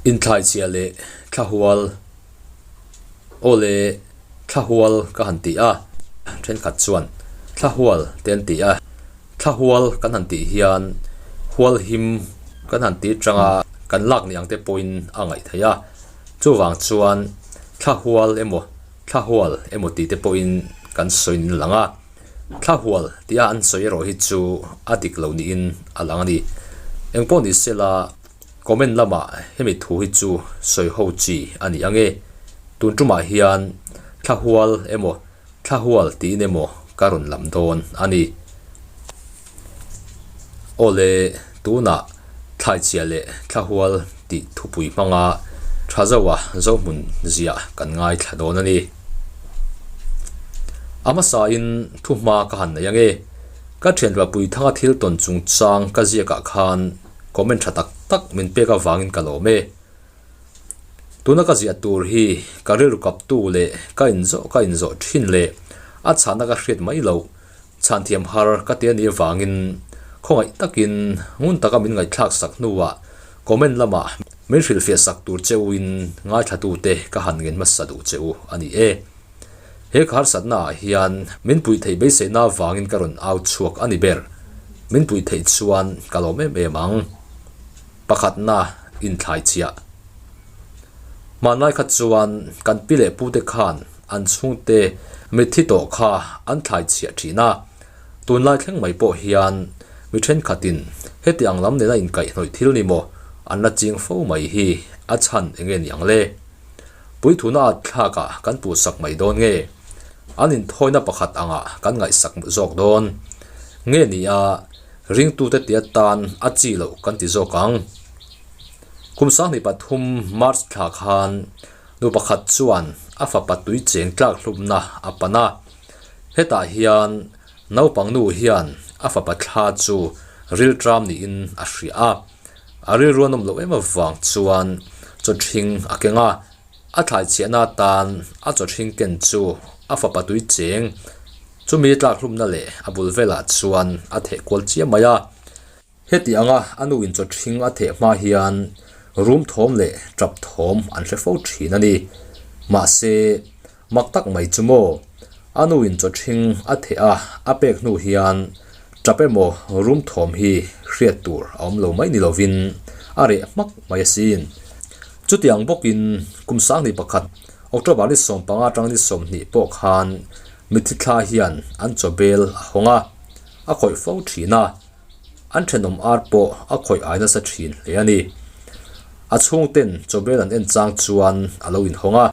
Inthlaichhia leh thlahual Aw le, thlahual ka han ti a, thenkhat chuan thlahual te an ti a. Thlahual kan han tih hian hual him kan han ti tanga kan lak ni ang te pawhin a ngaih theih a. Chuvang chuan thlahual emaw thlahual emaw tih te pawhin kan sawi nin a lang a. Thlahual tia an sawi erawh hi chu a dik lo niin a lang a ni. Engpawh ni sela comment lamah hemi thu hi chu sawi ho chi a ni ang e. Tun tumah hian thlahual emaw thlahual tiin emaw ka rawn lam dawn a ni. Awle tunah thlaichhia leh thlahual tih thupui hmanga tha zoa Zohmun ziah kan ngaithla dawn a ni. A hmasain thuhma ka han nei ange. Ka thianpa Puithanga thil tawn chungchang ka ziakah khan comment tha tak tak min pek avangin ka lawm e. Tuna ka ziah tur hi ka rilru kaptu leh ka inzawh ka inzawh thin leh a chhahna ka hriat mai loh chhan thiam har ka ti a nih avangin khawngaih takin ngun taka min ngaihthlak sak hnuah comment lamah min hrilhfiah sak tur che uin ngaithlatute ka han ngen hmasa duh che u a ni e. He ka harsatna ah hian min puih theih beiseihna avangin ka rawn au chhuak a ni ber. Min puih theih chuan ka lawm em em ang. Pakhatna inthlai chiah. Hmanlai kha chuan kan pi leh pute khan an chhungte mitthi tawh kha an thlai chhiah thin a. Tunlai thleng mai pawh hian mi thenkhatin heti ang lam nena inkaihhnawih thil ni maw an la ching fo mai hi a chhan enge ni ang le? Puithuna at thlakah kan puhsak mai dawn nge? An inthawina pakhat angah kan ngaihsak zawk dawn nge ni a? Ringtute tia tan a chi loh kan ti zawk ang. Kum 2003 March thla khan nu pakhat chuan a fapa tui cheng tlak hlumna a pan a. Hetah hian naupang nu hian a fapa thla chu rilṭam niin a hria a. A rilru a nawm loh em avang chuan chawṭhing a keng a. A thlai chhiahna atan a chawṭhing ken chu a fapa tui cheng chumi tlak hlumna leh a bul velah chuan a theh kual chiam mai a. Heti anga a nu in chawṭhing a theh hma hian rum thawm leh tap thawm an hre fo thin a ni. Mahse, mak tak mai chu maw, a nu in chawṭhing a theh a a pek hnu hian tap emaw rum thawm hi hriat tur a awm lo mai ni lovin a reh hmak mai asin. Chutiang bawkin kum 2001, October ni 15 atang ni 20 pawh khan mitthi thla hian an chawbel a hawng a, a khawih fo thin a, an thenawm ar pawh a khawih ai nasa thin hle a ni. A chhungten chawbel an en chang chuan a lo inhawng a,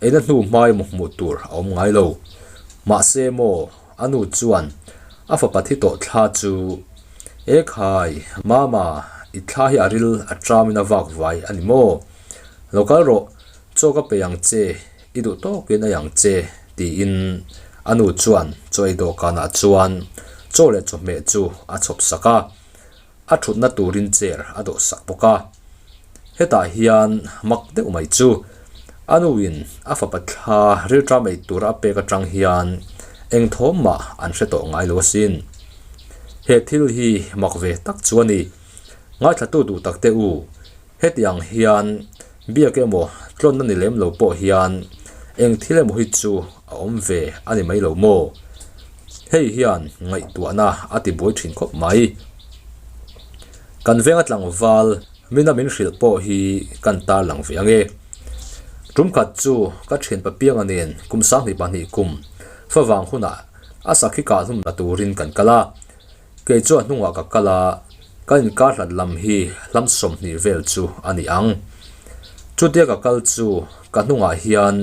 eina hnu hmai maw hmuh tur a awm ngai lo. Mahse maw a nu chuan a fapa thi tawh thla chu, E khai, Mama, i thla hi a ril a ṭamin a vak vai a ni maw? Lo kal rawh, chaw ka pe ang che, i duh tawkin ei ang che, tiin a nu chuan chaw ei dawhkanah chuan chaw leh chawhmeh chu a chhawp sak a, a ṭhutna turin chair a dawh sak bawk a. Hetah hian mak deuh mai chu a nuin a fapa thla rilṭam ei tura a pek aṭang hian eng thawm mah an hre tawh ngai lo asin. He thil hi mak ve tak chu a ni. Ngaithlatu duh tak te u, heti ang hian biak emaw tlawnna ni lem lo pawh hian eng thil emaw hi chu a awm ve a ni mai lo maw? Hei hian ngaihtuahna a ti buai thin khawp mai. Kan venga tlangval mina min hrilh pawh hi kan tarlang ve ange. Tum khat chu ka thianpa pianga nen kum 22 kum favang hunah a sakhi kah hlum la turin kan kal a. Kei chu a hnungah ka kal a, kan inkar hlat lam hi hlam 20 vel chu a ni ang. Chutia ka kal chu ka hnungah hian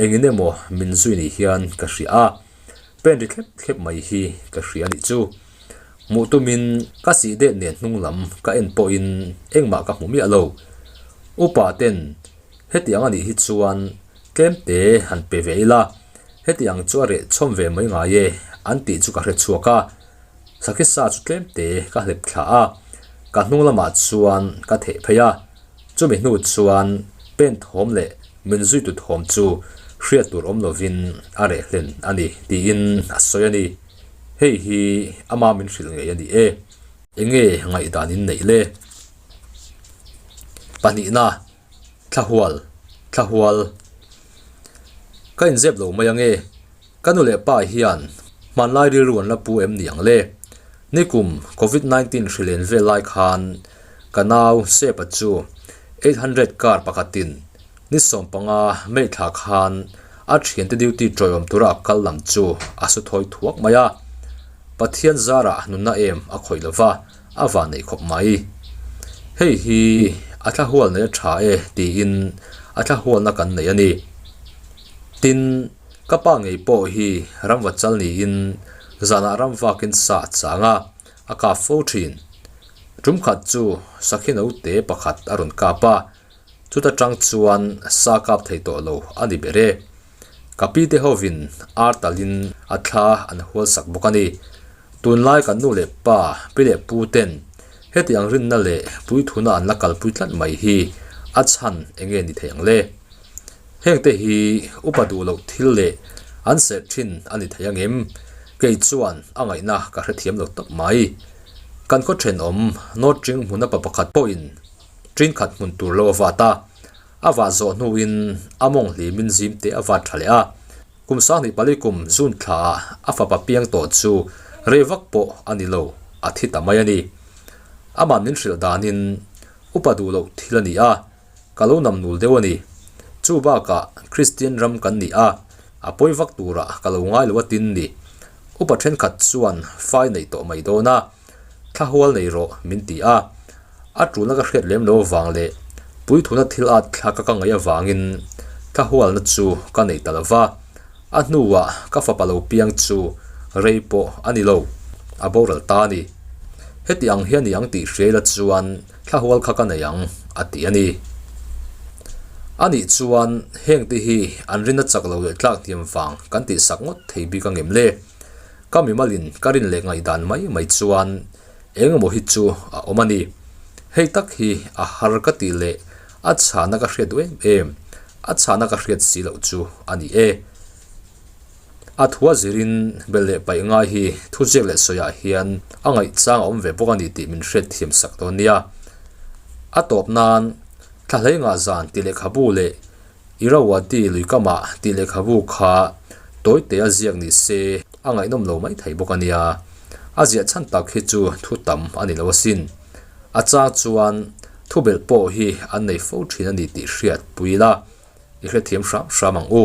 engin emaw min zui ni hian ka hria a. Pen ri thlep thlep mai hi ka hria a nih chu. Hmuh tumin ka sih det nen hnung lam ka en pawhin engmah ka hmu miah lo. Upa ten hetiang a nih hi chuan tlem te han pe ve ila, hetiang chu a reh chhawm ve mai ngai e an tih chu ka hre chhuak a. Sakhi sa chu tlem te ka hlep thla a, ka hnung lamah chuan ka theh phei a. Chumi hnu chuan pen thawm leh min zuitu thawm chu hriat tur awm lovin a reh hlen a ni tiin a sawi a ni. Hei hi ama min hrilh ngei a ni e. Enge ngaihdan in neih le? Pahnihna. Thlahual, thlahual. Ka inzep lo mai ange, ka nu leh pa hian hmanlai rilru an la pu em ni ang le? Nikum Covid 19 hri len vel lai khan ka nau Sepa chu 800 car pakhatin ni 15 May thla khan a thiante duty tawiawm tura a kal lam chu a su thawi thuak mai a. Pathian zarah nunna em a khawih lova a van neih khawp mai. Hei hi a thla hual nei a tha e tiin a thla hualna kan nei a ni. Tin, ka pa ngei pawh hi ramva chal niin zanah ram vakin sa a chang a, a kap fo thin. Tum khat chu sakhi naute pakhat a rawn kap a, chuta tang chuan sa kap thei tawh lo a ni ber e. Ka pi te hovin ar talin a thla an hual sak bawk a ni. Tunlai kan nu leh pa, pi leh pu ten heti ang rinna leh puithuna an la kalpui tlat mai hi a chhan eng nge ni thei ang le? Hengte hi upa duh loh thil leh an serh thin a ni thei angem? Kei chuan a ngaihna ka hrethiam lo tawp mai. Kan khaw thenawm North Ṭing hmuna pa pakhat pawhin ṭin khat hmun tur lo a vat a, a vah zawh hnuin a mawng hlimin zim te a vat tha leh a. Kum 2004 kum June thlaah a fapa piang tawh chu rei vak pawh a ni lo, a thi ta mai a ni. Amah min hrilh danin upa duh loh thil a ni a, ka lo nam nul deuh a ni. Chu bakah Kristian ram kan ni a, a pawi vak turah ka lo ngai lo a tin ni. Upa thenkhat chuan fai neih tawh mai dawn a, thla hual nei rawh min ti a. A tulna ka hriat lem lo avang leh puithuna thil at thlak a ka ngaih avangin thla hualna chu ka nei ta lo va, a hnuah ka fapa lo piang chu rei pawh a ni lo, a boral ta a ni. Heti ang hian i ang tih hriai la chuan thla hual kha ka nei ang, a ti a ni. Anih chuan hengte hi an rinna chak lo leh tlak hniam vang kan tihsak ngawt thei bik angem le? Ka mimalin ka rin leh ngaihdan mai mai chuan Eng emaw hi chu a awm a ni. Hei tak hi a har ka tih leh a chhahna ka hriat duh em em, a chhahna ka hriat si loh chu a ni e. A thua zirin belh leh paih ngai hi thuziak leh sawiah hian a ngaihchang a awm ve bawk a ni tih min hriat thiam sak dawn nia. A tawp nan thla hlei ngah zan tih lehkhabu leh Irrawaddy luikamah tih lehkhabu kha tawite a ziak ni se a ngaihnawm lo mai thei bawk a nia. A ziah chhan tak hi chu thu tam a ni lo asin. A chang chuan thubelh pawh hi an nei fo thin a ni tih hriat pui ila i hrethiam hram hram ang u.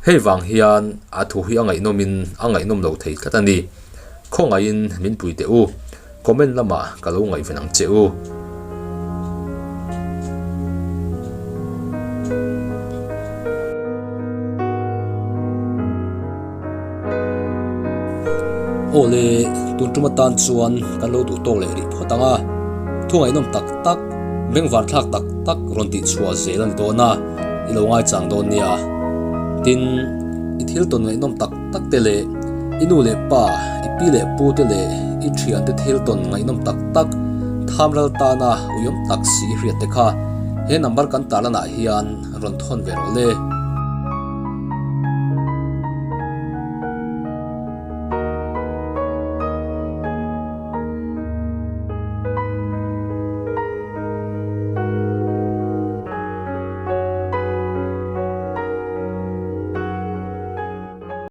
Hei vang hian a thu hi a ngaihnawmin a ngaihnawm lo thei tlat a ni. Khawngaihin min pui teh u. Comment lamah ka lo ngaihven ang che u. Aw le, tun tum atan chuan kan lo duh tawk leh rih phawt ang a. Thu ngaihnawm tak tak, bengvar thlak tak tak rawn tih chhuah zel a ni dawn a, i lo ngaichang dawn nia. Tin, i thil tawn ngaihnawm tak tak te leh i nu leh pa, i pi leh pu te leh i thiante thil tawn ngaihnawm tak tak, tham ral tana uiawm tak si i hriat te kha he number kan tarlanah hian rawn thawn ve rawh le.